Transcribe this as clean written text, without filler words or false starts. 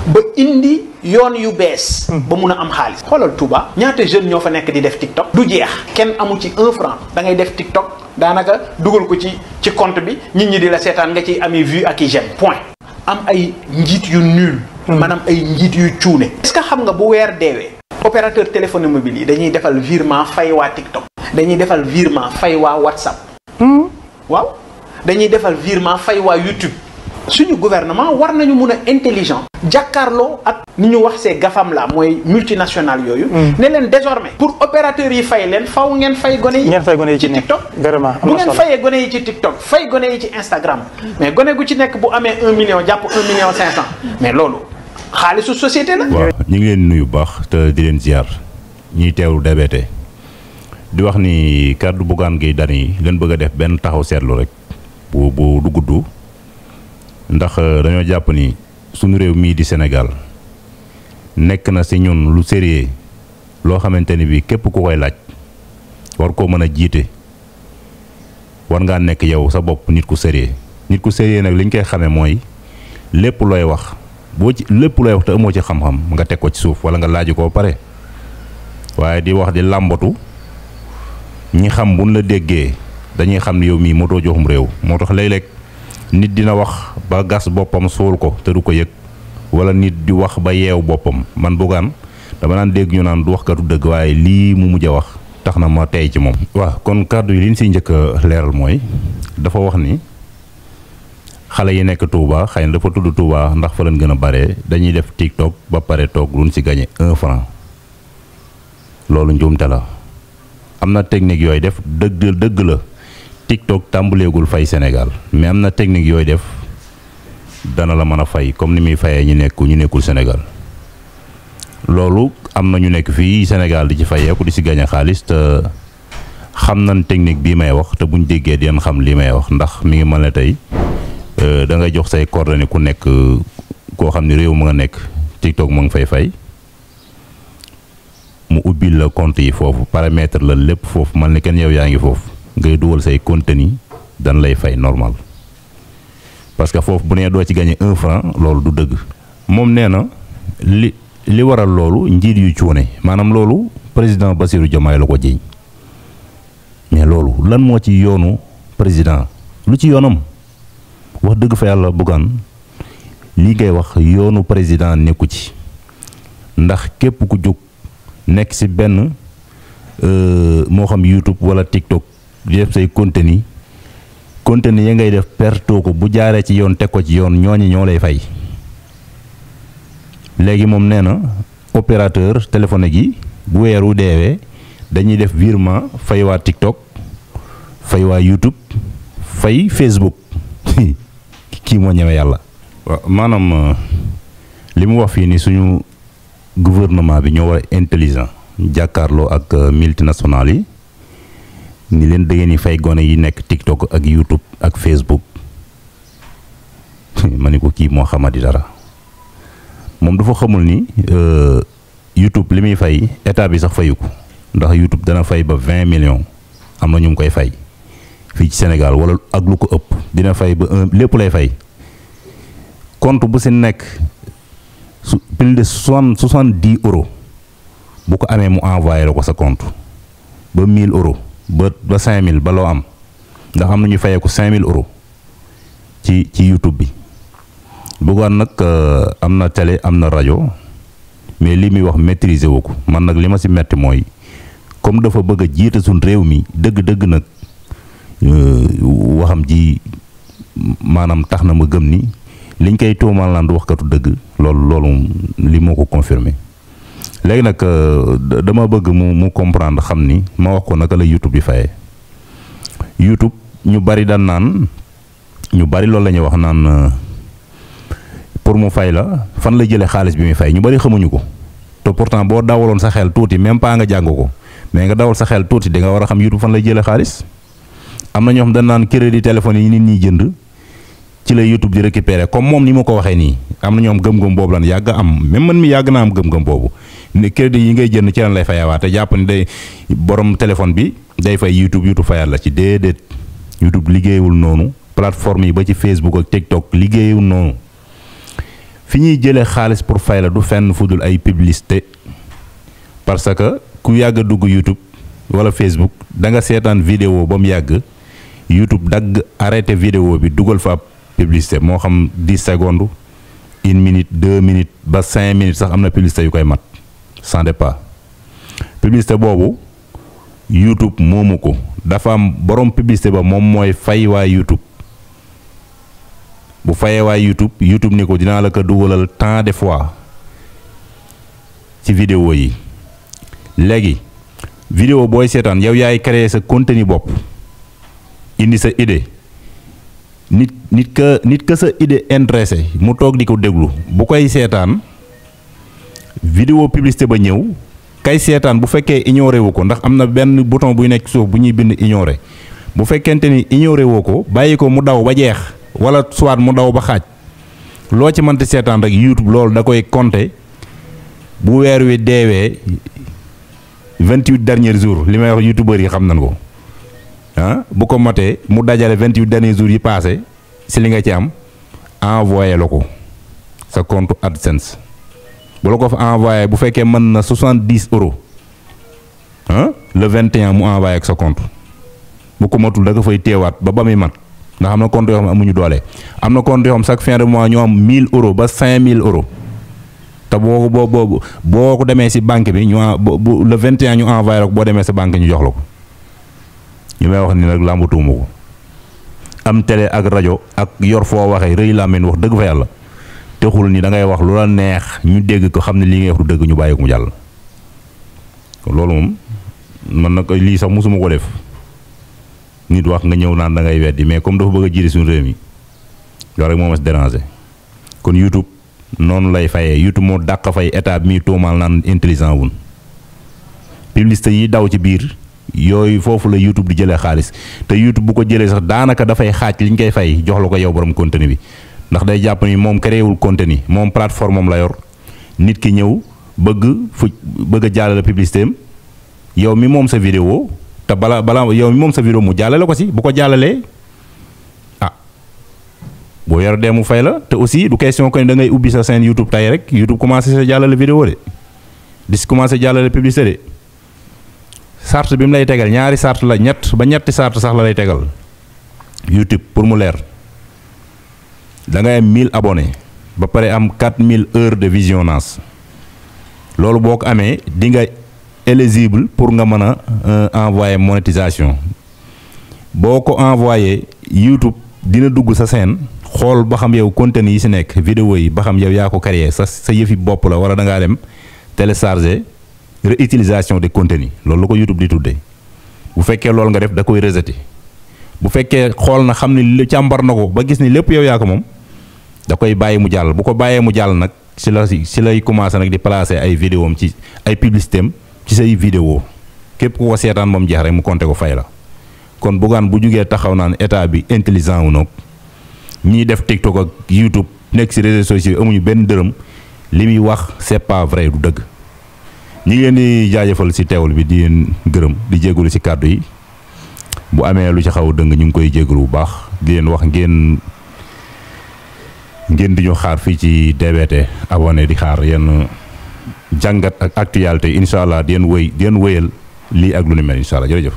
ba indi yoon yu bees ba mun a am xaalis xoolal Touba ñaata jeunes ñoo fa nekk di def TikTok du jeex kenn amu ci 1 franc da ngay def TikTok daanaka dugal ko ci compte bi nit ñi di la seetaan nga ciy amee vue ak i j'aime point am ay njiit yu nul maanaam ay njiit yu cuune est-ce que xam nga bu weer deewee opérateur téléphone mobile yi dañuy defal virement fay waa TikTok dañuy defal virement fay waa WhatsApp waaw dañuy defal virement fay waa YouTube suñu gouvernement war nañu mun a intelligent jàkkaarloo ak ni ñu wax see gafam la mooy multinational yooyu ne leen désormais pour opérateurs yi fay leen faw ngeen fay gone yi ci TikTok vraiment bu ngeen fayee gone yi ci TikTok fay gone yi ci Instagram mais gone gu ci nekk bu amee 1 million jàpp 1 million 500 mais loolu xaalisu société la. waaw ñu ngi leen nuyu baax te di leen ziar ñuy teewlu DBT di wax ni kàddu Bougane Gueye Dany leen bëgg a def benn taxaw seetlu rek bu du gudd ndax dañoo jàpp ni suñu réew mii di Sénégal nekk na si ñun lu sérieux loo xamante ni bi képp ku koy laaj war koo mën a jiite war ngaa nekk yow sa bopp nit ku sérieux nag li ñu koy xamee mooy lépp looy wax lépp looy wax te amoo ci xam-xam nga teg ko ci suuf wala nga laaj ko pare waaye di wax di làmbatu ñi xam buñ la déggee dañuy xam ne yow mii motoo joxum réew moo tax léeg-léeg nit dina wax ba gas boppam suul ko te du ko yëg wala nit di wax ba yeew boppam man Bougane dama naan dégg ñu naan du waxkatu dëgg waaye lii mu mujj a wax tax na ma tey ci moom. waaw kon kàddu yi li ñu siy njëkk a leeral mooy dafa wax ni xale yi nekk Touba xëy na dafa tudd Touba ndax fa leen gën a bare dañuy def TikTok ba pare toog luñ si gagné 1 franc loolu njuumte la am na technique yooyu def dëgg la. TikTok tàmbaleegul fay Sénégal mais am na technique yooyu def dana la mën a fay comme ni muy fayee ñu nekkul Sénégal loolu am na ñu nekk fii Sénégal di ci fayeeku di si gañe xaalis te xam nañ technique bii may wax te buñ déggee di xam lii may wax ndax mi ngi mel ne tey da ngay jox say coordonnées ku nekk koo xam ne réew mu nga nekk TikTok mu ngi fay mu ubbil la compte yi foofu paramètre la lépp foofu mel ni kenn yow yaa ngi foofu ngay dugal say contenu dan lay fay normal parce que foofu bu nee doo ci gagné 1 franc loolu du dëgg moom nee na li waral loolu njiit yu cuune maanaam loolu président Bassirou Diomaye la ko jiiñ mais loolu lan moo ci yoonu président lu ci yoonam wax dëgg fa yàlla Bougane lii ngay wax yoonu président nekku ci ndax képp ku jóg nekk ci benn moo xam YouTube wala TikTok di def say contenu ya ngay def perto ko bu jaaree ci yoon teg ko ci yoon ñooñi ñoo lay fay léegi moom nee na opérateur téléphonique yi bu weeru deewee dañuy def virement fay waa TikTok fay waa YouTube fay Facebook kii moo ñëwee yàlla. waaw maanaam li mu wax fii ni suñu gouvernement bi ñoo war a intelligent jàkkaarloo ak multinationales yi. ni leen dëggeen yi fay gone yi nekk TikTok ak YouTube ak Facebook ma ni ko kii moo xamadi dara moom dafa xamul ni YouTube li muy fay état bi sax fayu ko ndax YouTube dana fay ba 20 millions am na ñu ngi koy fay fii ci Sénégal wala ak lu ko ëpp dina fay ba lépp lay fay compte bu si nekk plus de 70 euros bu ko amee mu envoyé la ko sa compte ba 1000 euros. ba 5000 ba loo am ndax am na ñu fayee ko 5000 euros ci YouTube bi Bougane nag am na télé am na rajo mais li muy wax maîtriser wu ko man nag li ma si metti mooy comme dafa bëgg a jiite suñ réew mi dëgg-dëgg nag waxam ji maanaam tax na ma gëm ni liñ koy tuumaal naan du waxkatu dëgg loolu li moo ko confirmé léegi nag dama bëgg mu comprendre xam ni ma wax ko naka la YouTube bi fayee YouTube ñu bari daan naan ñu bari loolu la ñuy wax naan pour mu fay la fan la jëlee xaalis bi muy fay ñu bari xamuñu ko te pourtant boo dawaloon sa xel tuuti même pas nga jàng ko mais nga dawal sa xel tuuti di nga war a xam YouTube fan lay jëlee xaalis am na ñoo xam dañ naan crédit téléphone yi nit ñi jënd ci la YouTube di récupérer comme moom ni ma ko waxee nii am na ñoom gëm-gëm boobu lan yàgg am même man mi yàgg naa am gëm-gëm boobu ne crédit yi ngay jënd ci lan lay fayawaat te jàpp ni day borom téléphone bi day fay YouTube fayal la ci déedéet YouTube liggéeyul noonu plateforme yi ba ci Facebook ak TikTok liggéeyul noonu fi ñuy jëlee xaalis pour fay la du fenn fudul ay publicité parce que ku yàgg a dugg YouTube wala Facebook da nga seetaan vidéo ba mu yàgg YouTube dagg arrêté vidéo bi dugal fa ab publicité moo xam 10 secondes 1 minute 2 minutes ba 5 minutes sax am na publicité yu koy mat ça dépend publicité boobu YouTube moomu ko dafa am borom publicité ba moom mooy fay waa YouTube bu fayee waa YouTube ni ko dinaa la ko dugalal tant de fois ci vidéo yi léegi vidéo booy seetaan yow yaay créer sa contenu bopp indi sa idée nit ka sa idée intéressé mu toog di ko déglu bu koy seetaan vidéo publicité ba ñëw kay seetaan bu fekkee ignoré wu ko ndax am na benn bouton buy nekk suuf bu ñuy bind ignoré bu fekkente ni ignoré woo ko bàyyi ko mu daw ba jeex wala soit mu daw ba xaaj loo ci mënti seetaan rek YouTube loolu da koy compter bu weer wi deewee 28 derniers jours li may wax youtubeurs yi xam nañ ko bu ko matee mu dajale 28 derniers jours yi passé si li nga ci am envoyé la ko sa compte AdSense bu la ko fa envoyé bu fekkee mën na 70 euros le 21 mu envoyé ak sa compte bu ko matul da nga fay teewaat ba muy mat ndax am na compte yoo xam ne amuñu doole am na compte yoo xam chaque fin de mois ñu am 1000 euros ba 5000 euros te boo ko demee si banque bi ñu le 21 ñu envoyé la ko boo demee sa banque ñu jox la ko li may wax ni nag làmbatuuma ko am télé ak rajo ak yor foo waxee rëy làmmiñ wax dëgg fa yàlla texul ni da ngay wax lu la neex ñu dégg ko xam ne lii ngay wax du dëgg ñu bàyyi ko mu jàll loolu moom man nag lii sax mosuma ko def nit wax nga ñëw naan da ngay weddi mais comme dafa bëgg a jiite suñu réew mi loolu rek moo ma si déranger kon YouTube noonu lay fayee YouTube moo dàq fay état bi muy tuumaal naan intelligent wun publicité yi daw ci biir yooyu foofu la YouTube di jëlee xaalis te YouTube bu ko jëlee sax daanaka dafay xaaj li ñu koy fay jox la ko yow borom contenu bi ndax day jàpp ni moom créé wul contenu moom plateforme am la yor nit ki ñëw bëgg a jàllale publicité am yow mi moom sa vidéo te bala yow mi moom sa vidéo mu jàllale ko si bu ko jàllalee boo yor dee mu fay la te aussi du question que da ngay ubbi sa chaîne YouTube tey rek YouTube commencé sa jàllale vidéo de di si commencé jàllale publicité de sart bi mu lay tegal ñaari sart la ñetti sart sax la lay tegal YouTube pour mu leer da ngay am 1000 abonnés ba pare am 4000 heures de visionnage loolu boo ko amee di nga éligible pour nga mën a envoyer monétisation boo ko envoyé YouTube dina dugg sa chaîne xool ba xam yow contenu yi si nekk vidéo yi ba xam yow yaa ko créé sa yëfi bopp la wala da ngaa dem télécharger réutilisation de contenu loolu la ko YouTube di tuddee bu fekkee loolu nga def da koy rejeté bu fekkee xool na xam ni càmbar na ko ba gis ni lépp yow yaa ko moom da koy bàyyi mu jàll bu ko bàyyee mu jàll nag si lay commencé nag di placer ay vidéo am ci ay publicité am ci say vidéo képp ku ko seetaan moom jeex rek mu compté ko fay la kon Bougane bu jugee taxaw naan état bi intelligent wu noog ñiy def TikTok ak YouTube nekk si réseaux sociaux amuñu benn dërëm li muy wax c'est pas vrai du dëgg ñi ngi leen di jaajëfal si teewul bi di leen gërëm di jégalu si kàddu yi bu amee lu ci xaw a dëng ñu ngi koy jégalu bu baax di leen wax ngeen di ñu xaar fii ci DBT abonné di xaar yenn jàngat ak actualité incha allah di leen wéyal lii ak lu ni mel incha allah jërëjëf.